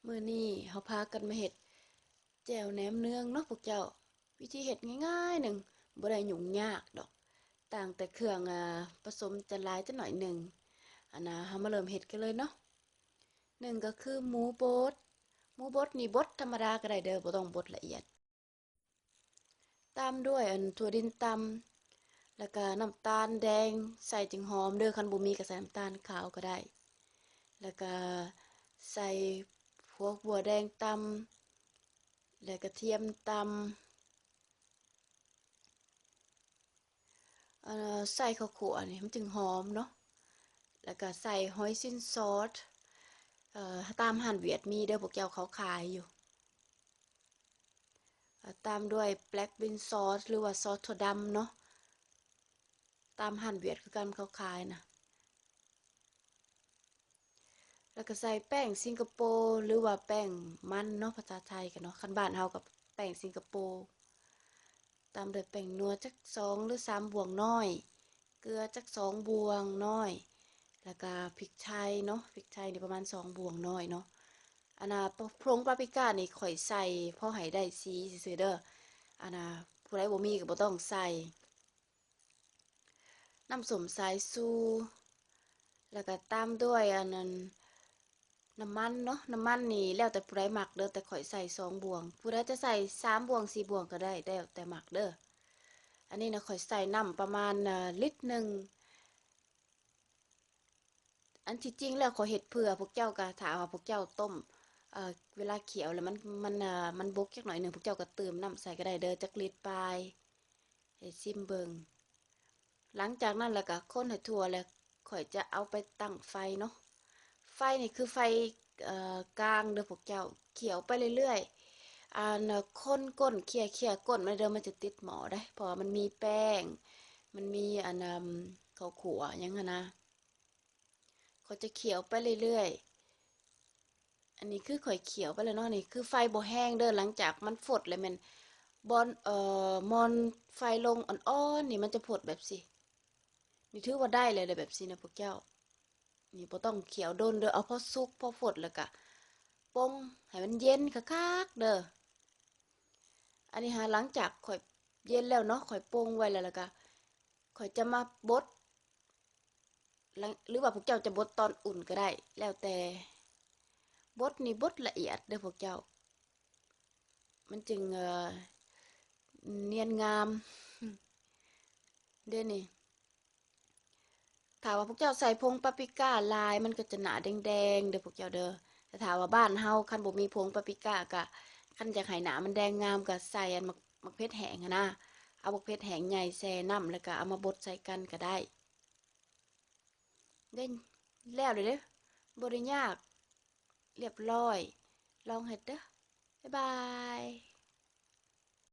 ມື້ນີ້ເຮົາພາກັນມາເຮັດແຈ່ວແໜມເນືອງເນາະພວກເຈົ້າ. ວິທີເຮັດງ່າຍໆໜຶ່ງ, ບໍ່ໄດ້ຫຍຸ້ງຍາກດອກ, ຕ່າງແຕ່ເຄື່ອງ ອາ ປະສົມຈະຫຼາຍຈັກໜ້ອຍໜຶ່ງ. ອັນນາ ເຮົາມາເລີ່ມເຮັດກັນເລີຍເນາະ. ໜຶ່ງກໍຄືໝູບົດ, ໝູບົດນີ້ບົດທຳມະດາກໍໄດ້ເດີ, ບໍ່ຕ້ອງບົດລະອຽດ. ຕາມດ້ວຍອັນຖົ່ວດິນຕຳ ແລ້ວກະນ້ຳຕານແດງ ໃສ່ຈຶ່ງຫອມເດີ, ຄັນບໍ່ມີກໍໃສ່ນ້ຳຕານຂາວກໍໄດ້. ແລ້ວກະໃສ່ພວກບົວແດງຕຳ ແລະກະທຽມຕຳ. ເອີ ໃສ່ເຂົ້າຂົ້ວນີ້ມັນຈຶ່ງຫອມເນາະ. ແລ້ວກະໃສ່ຮອຍຊິນຊອດ, ເອີ ຕາມຮ້ານຫວຽດມີເດີພວກເຈົ້າ, ເຂົາຂາຍຢູ່. ເອີ ຕາມດ້ວຍແບລັກບີນຊອດ ຫຼືວ່າຊອດຖົ່ວດຳເນາະ, ຕາມຮ້ານຫວຽດຄືກັນເຂົາຂາຍນະ. ແລ້ວກໍໃສ່ແປ້ງສິງກະໂປ ຫຼືວ່າແປ້ງມັນເນາະ, ພາສາໄທກໍເນາະ, ຄັນບ້ານເຮົາກໍແປ້ງສິງກະໂປ. ຕາມດ້ວຍແປ້ງນົວຈັກສອງຫຼືສາມບ່ວງນ້ອຍ, ເກືອຈັກສອງບ່ວງນ້ອຍ, ແລ້ວກະພິກໄທເນາະ, ພິກໄທນີ້ປະມານສອງບ່ວງນ້ອຍເນາະ. ອັນນາ ຜົງປາປຣິການີ້ຂ້ອຍໃສ່ພໍໃຫ້ໄດ້ສີຊື່ໆເດີ, ອັນນາ ຜູ້ໃດບໍ່ມີກໍບໍ່ຕ້ອງໃສ່. ນ້ຳສົ້ມສາຍຊູ, ແລ້ວກໍຕາມດ້ວຍອັນນັ້ນ ນ້ຳມັນເນາະ. ນ້ຳມັນນີ້ແລ້ວແຕ່ຜູ້ໃດມັກເດີ, ແຕ່ຂ້ອຍໃສ່ສອງບ່ວງ, ຜູ້ໃດຈະໃສ່ສາມບ່ວງ ສີ່ບ່ວງກໍໄດ້, ແລ້ວແຕ່ມັກເດີ. ອັນນີ້ນະ ຂ້ອຍໃສ່ນ້ຳປະມານ ເອີ ລິດໜຶ່ງ. ອັນທີ່ຈິງແລ້ວຂ້ອຍເຮັດເພື່ອພວກເຈົ້າ, ກະຖ້າວ່າພວກເຈົ້າຕົ້ມ ເອີ ເວລາຂ້ຽວແລ້ວມັນ ມັນ ເອີ ມັນບົກຈັກໜ້ອຍໜຶ່ງ, ພວກເຈົ້າກໍຕື່ມນ້ຳໃສ່ກໍໄດ້ເດີ, ຈັກລິດປາຍ. ໃຫ້ຊີມເບິ່ງ. ຫຼັງຈາກນັ້ນແລ້ວກໍຄົນໃຫ້ທົ່ວ ແລ້ວຂ້ອຍຈະເອົາໄປຕັ້ງໄຟເນາະ. ໄຟນີ້ຄືໄຟ ເອີ ກາງເດີພວກເຈົ້າ, ຂ້ຽວໄປເລື້ອຍໆ. ອັນ ຄົນກົ້ນ, ຂ້ຽໆກົ້ນມັນເດີ, ມັນຈະຕິດໝໍ້ເດ້, ເພາະວ່າມັນມີແປ້ງ, ມັນມີອັນ ເອີ ເຂົ້າຂົ້ວຫຍັງຫັ້ນນະ. ຂ້ອຍຈະຂ້ຽວໄປເລື້ອຍໆ. ອັນນີ້ຄືຂ້ອຍຂ້ຽວໄປແລ້ວເນາະ, ນີ້ຄືໄຟບໍ່ແຮງເດີ. ຫຼັງຈາກມັນຟົດແລ້ວແມ່ນ ບ່ອນ ເອີ ໝ່ອນໄຟລົງອ່ອນໆນີ້ ມັນຈະຟົດແບບຊີ້. ນີ້ຖືວ່າໄດ້ແລ້ວເດີ ແບບຊີ້ນະພວກເຈົ້າ. ນີ້ບໍ່ຕ້ອງຂ້ຽວດົນເດີ, ເອົາພໍສຸກພໍຟົດແລ້ວກະປົງໃຫ້ມັນເຢັນຄັກໆເດີ. ອັນນີ້ຫາ ຫຼັງຈາກຂ້ອຍເຢັນແລ້ວເນາະ, ຂ້ອຍປົງໄວ້ແລ້ວ ແລ້ວກະຂ້ອຍຈະມາບົດ ຫຼືວ່າພວກເຈົ້າຈະບົດຕອນອຸ່ນກໍໄດ້ ແລ້ວແຕ່. ບົດນີ້ບົດລະອຽດເດີພວກເຈົ້າ, ມັນຈຶ່ງ ເອີ ນຽນງາມເດ້ນີ້. ຖ້າວ່າພວກເຈົ້າໃສ່ຜົງປາປຣິກາຫຼາຍ ມັນກໍຈະໜ້າແດງໆເດີພວກເຈົ້າເດີ. ແຕ່ຖ້າວ່າບ້ານເຮົາ ຄັນບໍ່ມີຜົງປາປຣິກາ ກະ ຄັນຢາກໃຫ້ໜ້າມັນແດງງາມ ກະໃສ່ອັນໝາກ ໝາກເຜັດແຫ້ງຫັ້ນນະ, ເອົາໝາກເຜັດແຫ້ງໃຫຍ່ແຊ່ນ້ຳ ແລ້ວກະເອົາມາບົດໃສ່ກັນກະໄດ້. ເດ້ ແລ້ວເລີຍເດີ, ບໍ່ໄດ້ຍາກ, ລຽບລ້ອຍ. ລອງເຮັດເດີ. ບາຍບາຍ.